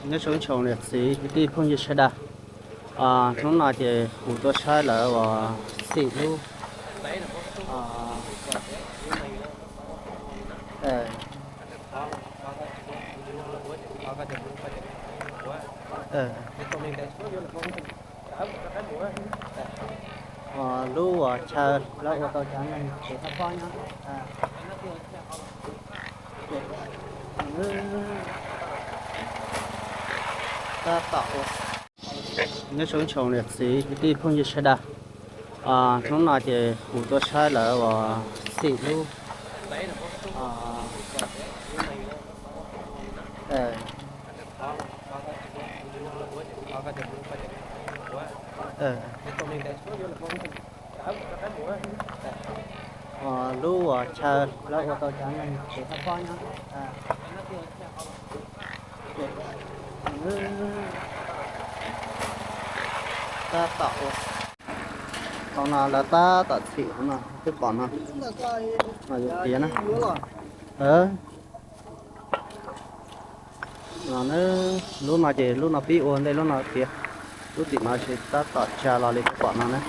Nyob zoo ib tsoom niam txiv kwv tij phooj ywg sawv daws, hnub no ces kuv tuaj saib lawv uas xim lub, lub uas chaw lawv ua tau cov neeg tsis tau paub nyob. Tab tom ua. Nyob zoo ib tsoom niam txiv kwv tij phooj ywg sawv daws, hnub no ces kuv tuaj saib lawv uas xim lub, lub uas chaw lawv ua tau cov neeg tsis tau paub nyob. Tab tom ua. Thaum no lawv tab tom txhim hauv no, twb pom no, no yuav tiav na. No, lub no ces lub no pib ua ntej lub no tiav. Lub tim no ces tab tom tsa los li twb pom no na.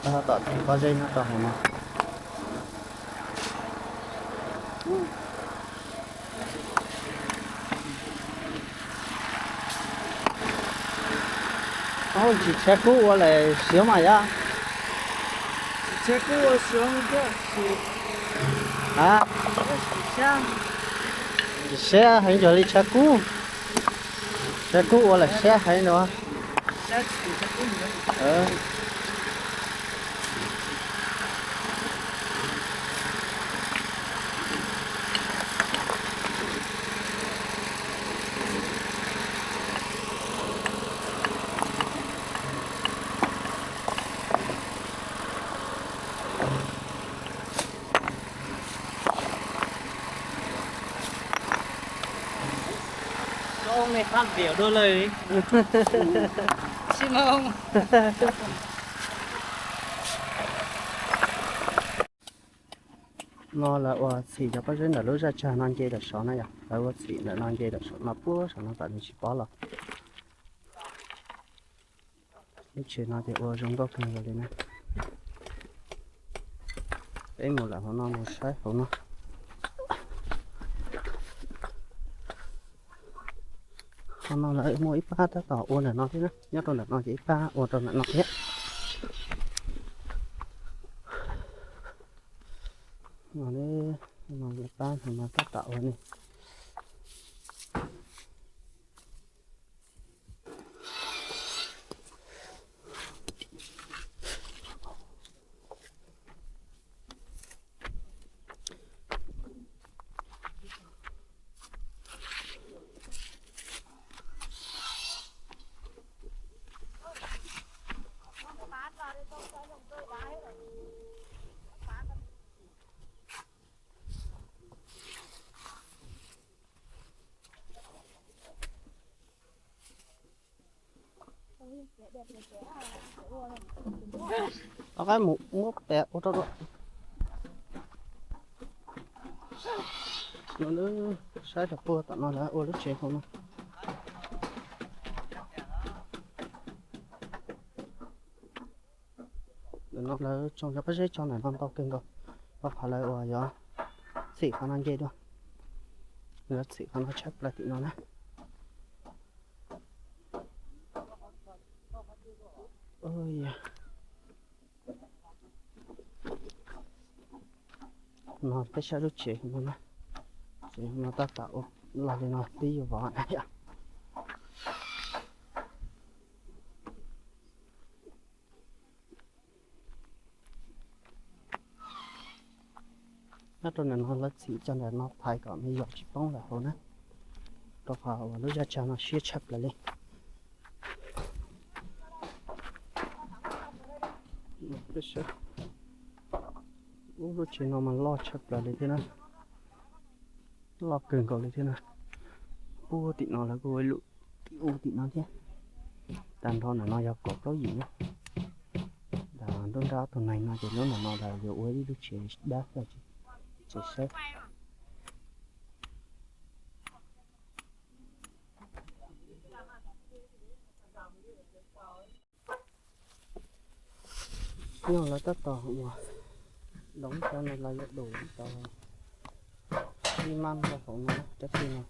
Tab tom txhim pob zeb nyob rau hauv no. Tsis tshav kub ua lawm siav mas yog. Tsis siab heev ncuag li tshav kub. Tshav kub ua lawm siab heev no. Cov me qab viam dua lawm. Tsis no. No lawv ua txhim cov pob zeb ntawm lub zaj tsag no nce tawm saud na yom. Lawv ua txhim ntawm no nce tawm saum no puag saum no kom nws tsis pov los. Lub tsev no ces ua zoo nkauj kawg nkaus li na. Peb mus lawm hauv no mus saib hauv no. Hauv no lawv muaj ib pab tab tom ua ntawm no thiab na, nyob rau ntawm no ces ib pab ua rau ntawm no thiab. No, no ib pab no tab tom ua ne. Rov qab mus muab pem ua rau dua. No, saib rau puag tom no lawv ua lub tsev hauv no. Ntawm no lawv tsoo cov pob zeb tso ntawm no ntau kawg nkaus, rau qhov lawv uas yuav txhim qhov no nce dua. Lawv txhim qhov no tshaj plaws tim no na. No peb saib lub tsev no na. Tsev no tab tom ua los li no pib yuav vov na yom. Nyob rau ntawm no lawv txhim cov ntawm no thaiv kom me nyuam tsis poob lawm hauv na, rau qhov uas lub zaj tsag no siab tshaj plaws li. Ub, lub tsev no mas loj tshaj plaws li thiab na, loj kawg nkaus li thiab na. Puag tim no lawv kuj ua ib lub tim ub tim no thiab. Tag nrho ntawm no yog kaum plaub yim na. Ntawm nruab nrab ob tug neeg no ces lub ntawm no los yuav ua ib lub tsev dab xwb, tsev saib. Nyuj lawv tab tom ua doov cov no los yuav dum cov xi mab rau hauv no cov tij no.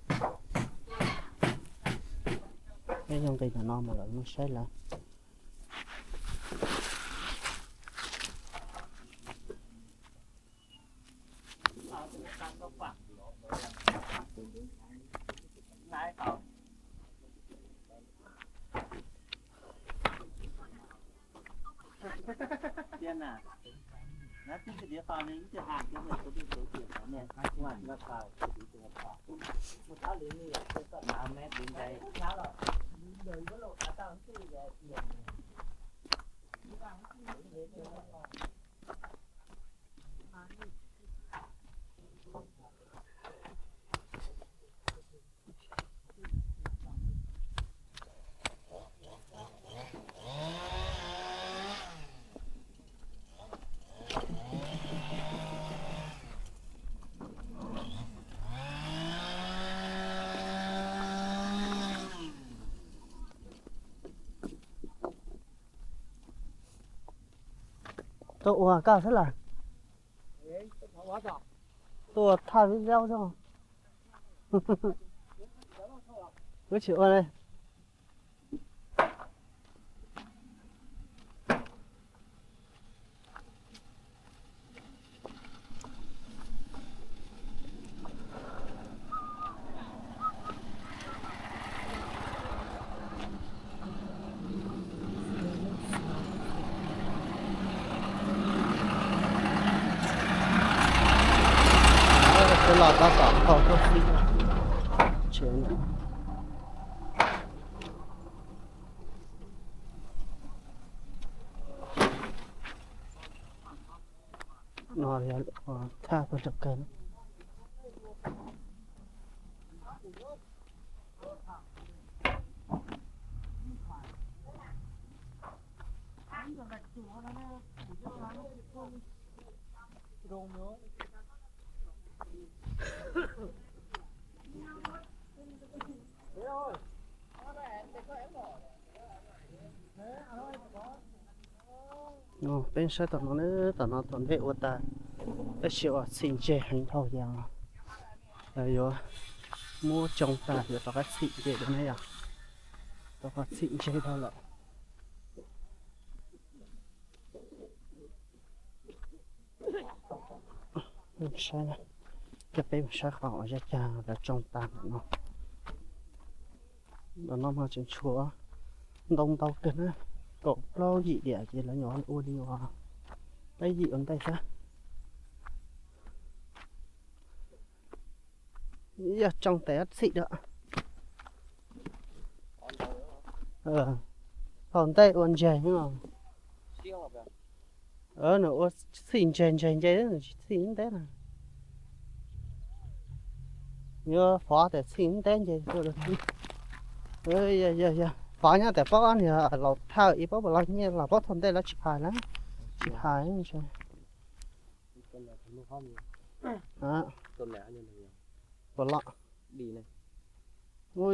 Peb yuav nqis ntawm no mas lawv no saib lawv. Tuaj ua koj xwb las. Tuaj thaj vib zaub xwb. Wb tsis ua li. Kuv los tab tom tau tuaj xib tsev ntawm no, thaj pawg rau kawg. Peb saib tom no, tom no thaum ntej ua tas, tab sis ua txhim ntseg heev dhau ces lawv yuav muab tsoo tas yuav rov qab txhim ntseg dua ne yom. Rov qab txhim ntseg dhau lawm. Saib, coj peb mus saib qhov uas zaj cag lawv tsoo tas ntawm no. Ntawm no mas tseem tshuav ntau ntau kawg na, kaum plaub yim diam ces lawv nyuam qhuav ua li uas peb yim ua ntej xwb. Yog tsoo tas yuav txhim dua. Thaum ntej ua ntseg, nws ua txhim ntseg ntseg ntseg, nws tsis txhim ib ntev na. Yuav fov tas txhim ib ntev ntseg tuaj. Yog, yog fov nyob tas paub ob niag laus thawj ib paub puas los nyiaj los paub thaum ntej lawv tsis hais na, tsis hais. Puas los ua